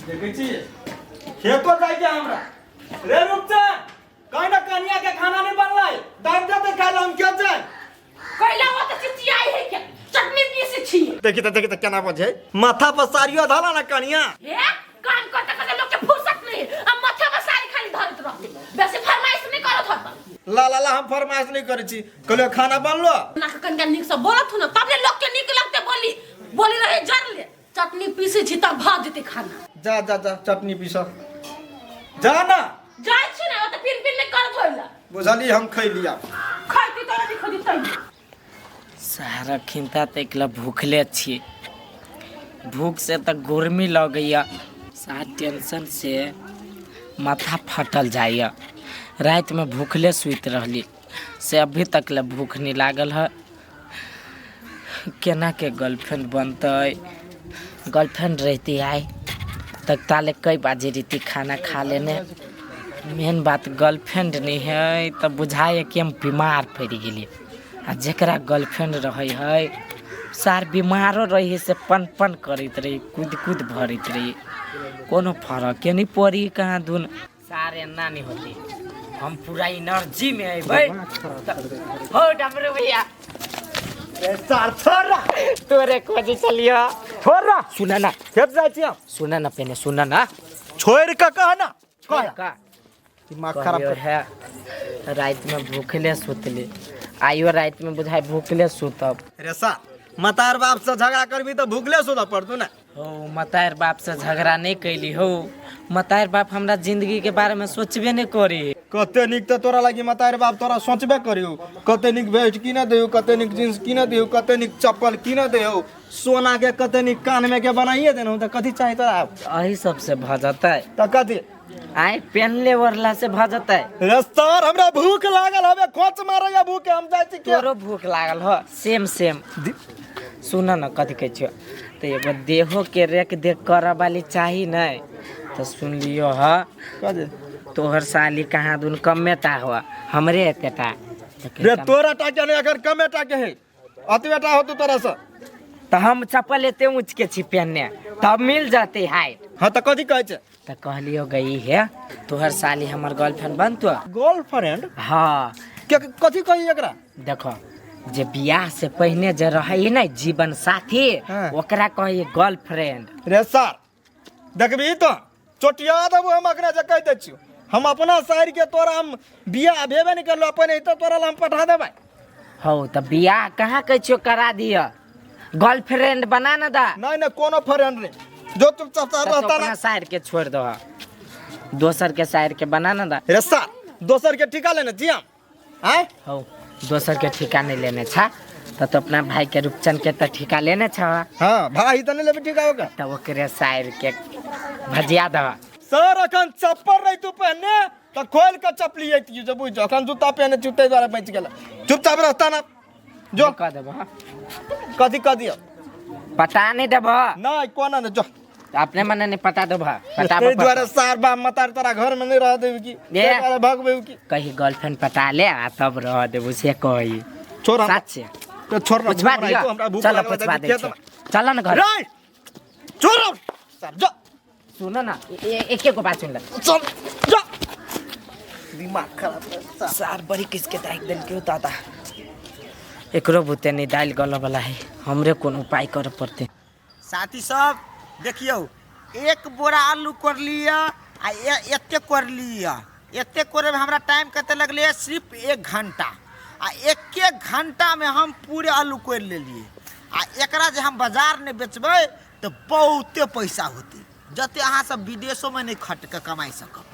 देखै छी खेतो जाइ के हमरा रे रूपचंद कहीं ना कनिया के खाना नहीं बनलै दाम दे दे खाइ ला हम खेत जाय कैला वो तो चिचियाई है क्या चटनी पीसे छी देखी त देखी त केना बजे माथा पर साड़ियो धला ना कनिया हे काम करते करते लोग के फुर्सत नहीं अब माथा पर साड़ी खाली धरत रहते वैसे फरमाइश नहीं करत हत ला ला ला हम फरमाइश नहीं करै छी कहलियो खाना बनलो ना के कनिका नीक से बोलत हो ना तब ने लोग के नीक लगते बोली बोली रहे जर ले चटनी पीसे छी तब भा जेते खाना जा जा जा चटनी पीस जा ना जाइ छी ना ओते पिन पिन नहीं करत होइला बुझली हम खैलिया खाइती तो नहीं खोजी तई सारा खिन्ता तऽ एकला भूखले छियै भूख से तऽ गर्मी लगैया सारा टेंशन से माथा फटल जाइया रातिमे भूखले सुति रहली से अभी तक ले भूख नहि लागल है केनाके गर्लफ्रेंड बनतै गर्लफ्रेंड रहती आइ तक ताले कई बाजे रहिती खाना खा लेने मेन बात गर्लफ्रेंड नहि है तऽ बुझाइए कि हम बीमार पड़ि गेलियै आ जकरा गर्लफ्रेंड रहै है सार बीमारो रहै है से पन पन करैत रहै कूदि कूदि भरैत रहै कोनो फरके नहि पड़ी कहाँ दुन सार एना नहि होतै हम पूरा एनर्जी में अयबै हो डमरू भैया सार छोड़ ना तोरे खोजे चलियो छोड़ ना सुन ना खेत जाइ छी हम सुन ना पहले सुन ना छोड़ के कह ना कह का दिमाग खराब कहलियो कर है राति में भूखले सुतली आइयो राति में बुझाइ भूखले सुतब रे सार मतार बाप से झगड़ा करबी तऽ भूखले सुतऽ पड़तौ ने हो मतार बाप से झगड़ा नहीं कैली हो मतार बाप हमरा जिंदगी के बारे में सोचबे नहीं करी कते नीक तऽ तोरा लागी मतार बाप तोरा सोचबे करियो कते नीक बेल्ट किन दियौ कते नीक जींस किन दियौ कते नीक चप्पल किन दियौ सोना के कते नीक कान में के बनाइए देनौ तऽ कथी चाही तोरा आब अही सबसे भऽ जतै तऽ कथी आइ पेनले ओढ़ला से भऽ जतै रे सर हमरा भूख लागल हवे खोच मारैया भूख हम जाइ छी तोरो भूख लागल हो सेम सेम सुन न कथी कहै छियौ तऽ एगो देहो के रेख देख करऽ वाली चाही नहि तऽ सुन लियो ह कथी तोहर साली कहाँ दुन कमे टा हो हमरे एते टा रे तोरा टा के नहीं अगर कमे टा के है अतबे टा होतो तोरा से तऽ हम चप्पल एते ऊँच के छी पहनने तब मिल जते हाइट हाँ तऽ कथी कहै छै तऽ कहलियो गई है तोहर साली हमर गर्लफ्रेंड बनतो गर्लफ्रेंड हाँ के कथी कही एकरा देखो जे बियाह से पहिने जे रहे ने जीवन साथी हाँ। ओकरा कही गर्लफ्रेंड रे सर देखबी तो चोटिया देबो हम अखने जे कहि दै छियौ हम अपना शहर के तोरा हम बियाह भेबे नहि करलो अपन एतऽ तोरा ला हम पठा देबै हौ तऽ बियाह कहाँ कहै छियौ करा दिअ गर्लफ्रेंड बना न दा नहीं नहीं कोनो फ्रेंड नहीं जो चुपचाप तऽ रहता अपना ना साइड के छोड़ दो दोसर के साइड के बना न दा रे सर दोसर के ठिका लेने छी हम आय हौ दोसर के ठिका नहीं लेने छा तऽ तो अपना भाई के रूपचंद के तऽ ठिका लेने छा हाँ भाई तऽ नहीं लेबे ठिका ओकर तऽ ओकरे साइड के भजिया दह सर अखन चप्पल रही तू पहने तऽ खोल के चपली अइतियो जे बुझ अखन जूता पहने छी ताहि दुआरे बचि गेल चुपचाप रहता ना जो कह देबह कथी कह दियो पता नहीं देबह नहीं कोना नहीं जो अपने मने नहीं पता देबह पता ताहि दुआरे सार बाप मतार तोरा घर में नहीं रह देबी की ए। ताहि दुआरे भगबे की कही गर्लफ्रेंड पटा ले आ तब रह देबू से कही छोड़ हमरा। सच से तो छोड़ ना, पुछवा भूख दियो हमरा भूख चलो लागल पुछवा है, दे खेत में। चल न घर रे छोड़ सार जो सुन न एक एक बात सुन ले चल जा दिमाग खराब कर सार। सार बड़ी किसके दाइक देल क्यों दादा एकरो बुते नहीं दालि गलऽ वाला है हमरे कोन उपाय करऽ पड़तै साथी सब देखियौ एक बोरा आलू कोड़लियै आ एते कोड़लियै एते कोड़ैमे हमरा टाइम कते लगलैए सिर्फ एक घंटा आ एक एक घंटामे हम पूरे आलू कोड़ि लेलियै आ एकरा जे हम बाजार नहि बेचबै तऽ बहुते पैसा होतै जते अहाँ सब विदेशोमे नहि खट कऽ कमाइ सकब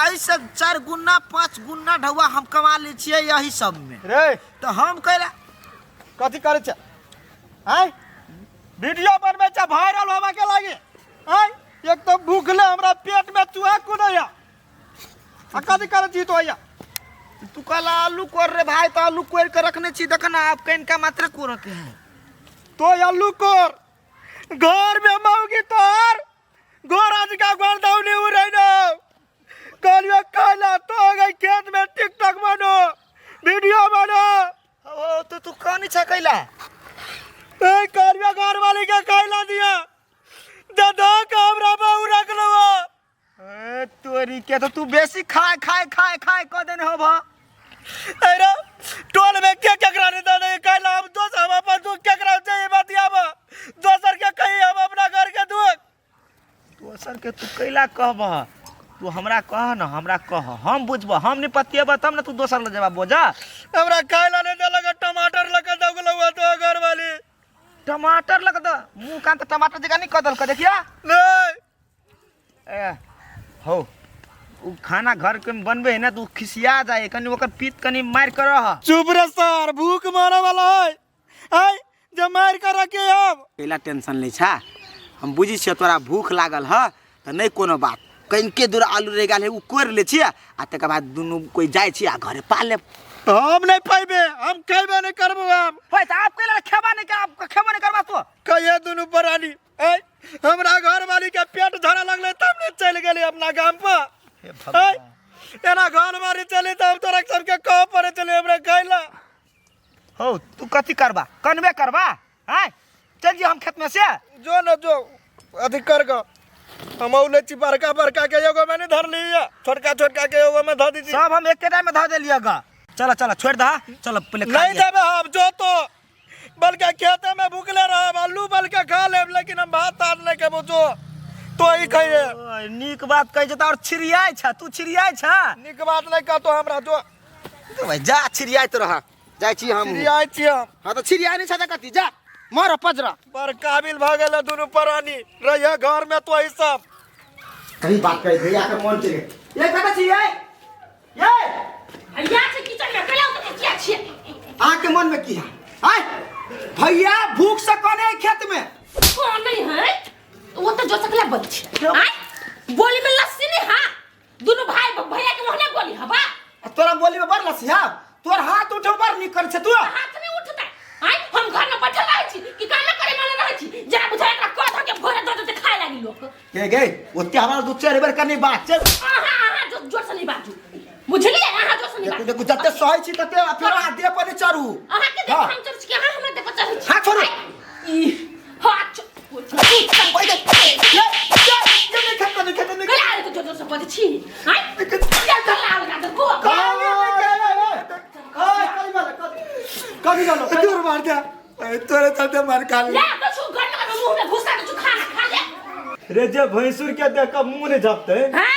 एहिसँ चारि गुना पाँच गुना ढौआ हम कमा लै छियै यही सबमे रे तऽ हम कैला कथी करै छै आँय वीडियो बनबै छै वायरल होबऽ के लागी आँय एक तऽ भूखले हमरा पेट में चूहा कूदैया आ कथी करै छी तो हैया तू कहला आलू कोर रे भाई तो आलू कोर के रखने छी देख ना आप कनिका मात्र कोर के है तो आलू कोर घर में मौगी तोहर घर आज का घर दौनी उड़ै न कहलियो कहला तो गई खेत में टिकटॉक बनो वीडियो बनो ओ तो तू कौन छा कैला ए कहलियो घर वाली के कहला दिया दादा का हमरा बहु रख तोरी के तो तू बेसी खाए खाए खाए खाए कह देने हो भा। अरे टोल में के केकरा नहीं दे दे कहला हम दोस्त हम अपन दुख केकरा चाहिए बतियाब दोसर के कही हम अपना घर के दुख। दोसर के तू कैला कहबह? तू हमरा कह न, हमरा कह, हम बुझबह, हम नहीं पतियेबह तब न तू दोसर ले जेबा बोझा। हमरा खाइला नहीं देलक, टमाटर लग दऽ गेलौ तो घर वाली। टमाटर लग दऽ मुँह कान तऽ टमाटर जकाँ नहीं कऽ देलक देखिया। नहीं ए हो उ खाना घर के बनबे है ना तो उ खिसिया जाए कनी, ओकर पीत कनी मारि कर रह। चुप रे सर, भूख मारे वाला है आय जे मार कर रखे हम। कैला टेंशन लै छा, हम बुझै छियै तोरा भूख लागल ह तऽ नहीं कोनो बात, कनिके दूर आलू रहि गेल है उ कोरि लै छियै आ तकर बाद दुनू कोइ जाइ छियै आ घरे पा लेब। हम नहीं पाइबे, हम खेबे नहीं करबो हम। होय तऽ आब कैला खेबा नहीं के, आब खेबो नहीं करबा तू? कहिए दुनू प्राणी आय हमरा घर वाली के पेट धरा लगले तब ने चलि गेली अपना गाम पर। आय एना घर वाली चली तब तोरा सबके कह पड़े चली हमरा खाइला। हो तू कथी करबा, कनबे करबा? आय चल जी हम खेत में से। जो न जो अथी कर ग, हम औले छी बड़का बड़का के एगो में नहीं धर लिया, छोटका छोटका के एगो में धर दी। सब हम एके टाइम में धर देलियै ग। चलो चलो छोड़ दह, चलो पहले खा नहीं लिअ। देबे हम जो तो बल्कि खेते में भूखले रहब, आलू बल्कि खा लेब, लेकिन हम भात तात नहीं खेबो। जो तो ही खाइए। ओए, नीक बात कहै छै तऽ आओर छिड़ियाइ छ, तू छिड़ियाइ छ। नीक बात नहीं कहतो हमरा, जो तो भाई जा छिड़ियाइत रह, जाइ छी हम। छिड़ियाइ छी हम। हाँ तऽ छिड़ियाइ नहि छ तऽ कथी, जा मर पजरा। बड़ काबिल भऽ गेल दुनू प्राणी, रहिए घर में तो ही सब। सही बात कहै भैया के मन चलि गेल। ए कतऽ छी यै? यै भैया छै किचन में, कैला ओतऽ किया छियै? अहाँके मन में की है? आय भैया भूख से कने है खेत में। कोन नहीं है वो तो जो सकला बच छै। आय बोली में लस्सी नहीं हा, दुनू भाई भैया के ओहने बोली हबा। तोरा बोली में बड़ लस्सी हा, तोर हाथ उठो बड़ नीक कर छै तू। हाथ नहीं उठता आय, हम घर में बैठल रहै छी कि काम करे माने रहै छी, जरा बुझाय एकरा कह धऽ के भोरे दऽ देते खाए लागी लोक। के गे ओते हमरा दू चारि बेर कनी बात चल। अहाँ अहाँ जो जोर से नहीं बाजू, बुझलियै? अहाँ जोर से नहीं देखू बाजू। देखू जते सहै छी तते फेर अहाँ देह पर नहीं चढ़ू। अहाँ के देख हाँ। हम चढ़ छी, अहाँ हमरा देह पर चढ़ै छी। हाँ, छोड़ू। ई हाथ ओइ गे, ये, ये, ये नहीं खेत, नहीं खेत, नहीं खेत। कला आरे तो जोर जोर से बजै छी। आय क्या कला आरे का देखो। कभी गलो दूर मार दिया। तोरे चलते मार खा ले कछु घर में मुंह में घुसा दे, खाना खा ले। रे जे भैंसुर के देख के मुंह नहीं झपते। हां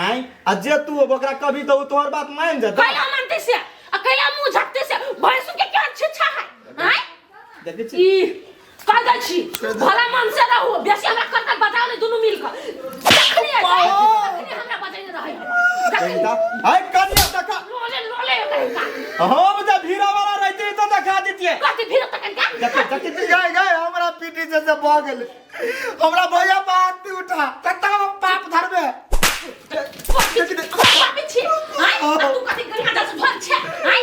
आय आ जे तू ओकरा कभी तो तोहर बात मान जेतै। कैला मानते से आ कैला मुंह झपते से भैंसुर के क्या छिछा है? आय देखै छी ई कह दै छी भला मन से रहू, बेसी हमरा करतल बजाओ ने दुनू मिल के। जखनी तखनी हमरा बजैने रहै। आय कनिया देखा लोले लोले कहिका। हम जे भीड़ा वाला रहती तो देखा दितिए। कथि भीड़ तकन का? देख देख गाय गाय हमरा पीटी से से भऽ गेलै। हमरा भैया बात उठा कत्ता हम पाप धरबे। पापी छी आय, तू कथि गंगा जल से भर छे? आय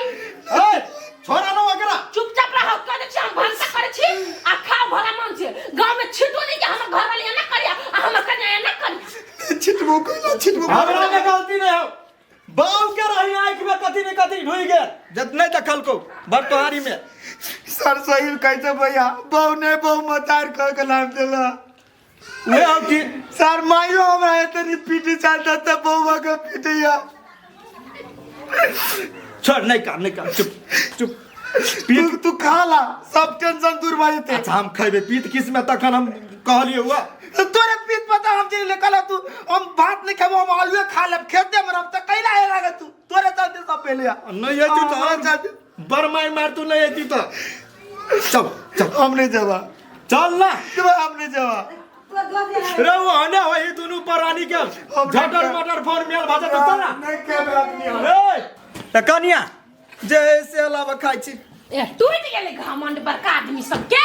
ए छोड़ा न ओकरा। चुपचाप रहो, कह दै छी हम भनसा करै छी आ खाओ भला मन से। गांव में छिटो नहीं कि हमर घर वाली एना करिया आ हमर कन्या एना करिया। छिटबो कैला छिटबो। हमरा में गलती नहीं हो, बाऊ के रही आँख में कथी ने कथी ढुई गेल जब नहीं देखलको बड़ तोहारी में। सर सही कहै छै भैया, बहु ने बहु मतार कह के नाम देला। ले आओ की सर माइयो हमरा एते नहीं पीटी चाहता त बहु के पीटिया। छोड़ नहीं कर नहीं कर, चुप चुप। तू तू खा ला, सब टेंशन दूर भऽ जेतै। अच्छा हम खेबे पीत किस में तखन हम कहलिए हुआ। तोरे पीत पता हम जे ले कहला तू हम भात नहीं खेबो, हम आलूए खा लेब, खेते में रहब त कैला हे लागत तू? तोरे चलते सब भेलै। नहीं एती तो हमरा चलते बड़ मार मार तू नहीं एती तो चल चल हम नहीं जेबा। चल ना तू हम नहीं जेबा। रे वो हने वही दुनू प्राणी के झटर मटर फोन मेल भाजा तो चल ना। नहीं खेबे आदमी हम। ए त कनिया जे से अलावा खाइ छी। ए टूट गेलै घमंड बड़का आदमी सब के।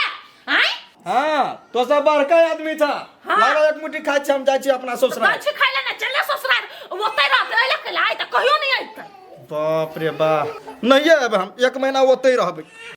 आय हां तो सब बड़का आदमी था। हाँ। लागा एक मुट्ठी खाइ छी, हम जाइ छी अपना ससुराल। जाइ छी खाइ ले ना, चल ससुराल ओतै रहतै, अइला कैला आइ त कहियो नहीं अइतै। बाप रे बाप, नहीं आएब हम, 1 महीना ओतै रहबै।